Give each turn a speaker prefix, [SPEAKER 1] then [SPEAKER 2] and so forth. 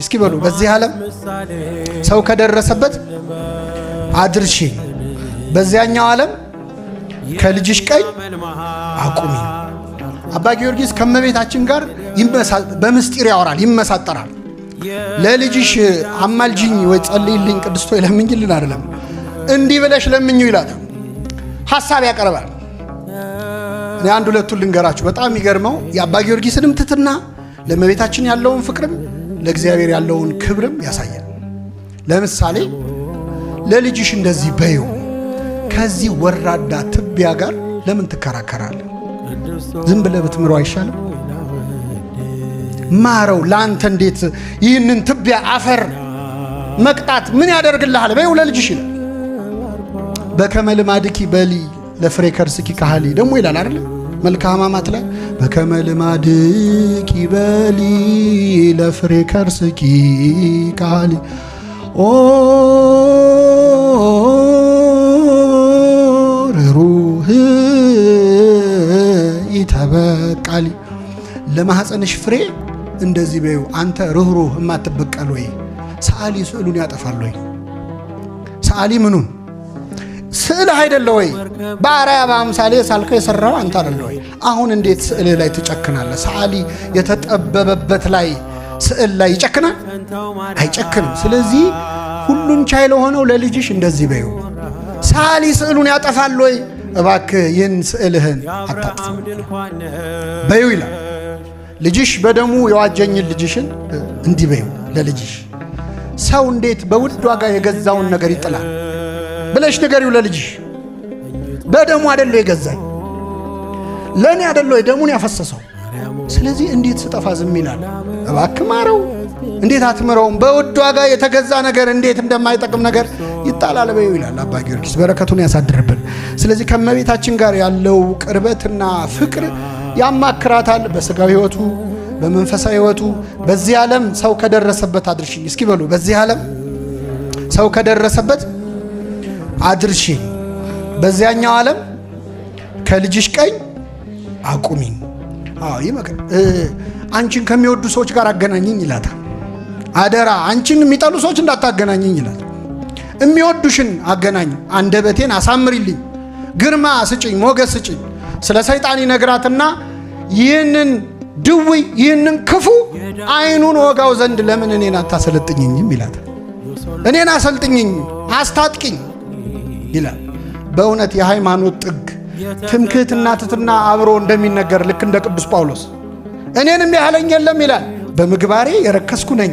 [SPEAKER 1] እስኪ በሉ፣ በዚህ ዓለም ሰው ከደረሰበት አድርሺኝ፣ በዚያኛው ዓለም ከልጅሽ ቀኝ አቁሚኝ። አባ ጊዮርጊስ ከእመቤታችን ጋር በምስጢር ያወራል፣ ይመሳጠራል። ለልጅሽ አማልጅኝ ወይ ጸልይልኝ፣ ቅድስት ሆይ ለምኝልን አይደለም፣ እንዲህ ብለሽ ለምኙ ይላታል። ሐሳብ ያቀርባል። እኔ አንድ ሁለቱን ልንገራችሁ። በጣም የሚገርመው የአባ ጊዮርጊስንም ትትና ለእመቤታችን ያለውን ፍቅርም ለእግዚአብሔር ያለውን ክብርም ያሳያል። ለምሳሌ ለልጅሽ እንደዚህ በይው፣ ከዚህ ወራዳ ትቢያ ጋር ለምን ትከራከራለህ? ዝም ብለህ ብትምረው አይሻልም? ማረው። ለአንተ እንዴት ይህንን ትቢያ አፈር መቅጣት ምን ያደርግልሃል? በይው ለልጅሽ ይላል። በከመ ልማድኪ በሊ ለፍሬ ከርስኪ ካህሊ ደግሞ ይላል አይደል? መልክአ ሕማማት ላይ በከመ ልማድኪ በሊ ለፍሬ ከርስኪ ካህሊ ኦ ርሩህ ኢተበቃሊ፣ ለማኅፀንሽ ፍሬ እንደዚህ በይው፣ አንተ ርኅሩህ የማትበቀል ወይ? ሰዓሊ ስዕሉን ያጠፋል ወይ? ሰዓሊ ምኑን ስዕልህ አይደለ ወይ? በአርአያ በአምሳሌ ሳልከው የሰራው አንተ አይደለ ወይ? አሁን እንዴት ስዕልህ ላይ ትጨክናለህ? ሰዓሊ የተጠበበበት ላይ ስዕል ላይ ይጨክናል? አይጨክንም። ስለዚህ ሁሉን ቻይ ለሆነው ለልጅሽ እንደዚህ በይው፣ ሰዓሊ ስዕሉን ያጠፋል ወይ? እባክህ ይህን ስዕልህን አታጥፋ በይው ይላል። ልጅሽ በደሙ የዋጀኝን ልጅሽን እንዲህ በይው ለልጅሽ። ሰው እንዴት በውድ ዋጋ የገዛውን ነገር ይጥላል ብለሽ ንገሪው ለልጅሽ። በደሙ አይደለ የገዛኝ፣ ለእኔ አይደለ ደሙን ያፈሰሰው። ስለዚህ እንዴት ስጠፋ ዝም ይላል? እባክህ ማረው። እንዴት አትምረውም? በውድ ዋጋ የተገዛ ነገር እንዴት እንደማይጠቅም ነገር ይጣላል በይው ይላል አባ ጊዮርጊስ። በረከቱን ያሳድርብን። ስለዚህ ከእመቤታችን ጋር ያለው ቅርበትና ፍቅር ያማክራታል። በስጋዊ ሕይወቱ፣ በመንፈሳዊ ሕይወቱ። በዚህ ዓለም ሰው ከደረሰበት አድርሽኝ። እስኪ በሉ፣ በዚህ ዓለም ሰው ከደረሰበት አድርሽኝ፣ በዚያኛው ዓለም ከልጅሽ ቀኝ አቁሚኝ። አዎ ይመክር። አንቺን ከሚወዱ ሰዎች ጋር አገናኝኝ ይላታል። አደራ አንቺን የሚጠሉ ሰዎች እንዳታገናኝኝ ይላል። የሚወዱሽን አገናኝ፣ አንደበቴን አሳምሪልኝ፣ ግርማ ስጭኝ፣ ሞገስ ስጭኝ። ስለ ሰይጣን ይነግራትና ይህንን ድውይ ይህንን ክፉ ዓይኑን ወጋው ዘንድ ለምን እኔን አታሰለጥኝኝም ይላታል። እኔን አሰልጥኝኝ፣ አስታጥቂኝ ይላል። በእውነት የሃይማኖት ጥግ ትምክህትና ትትና አብሮ እንደሚነገር ልክ እንደ ቅዱስ ጳውሎስ እኔንም ያህለኝ የለም ይላል። በምግባሬ የረከስኩ ነኝ፣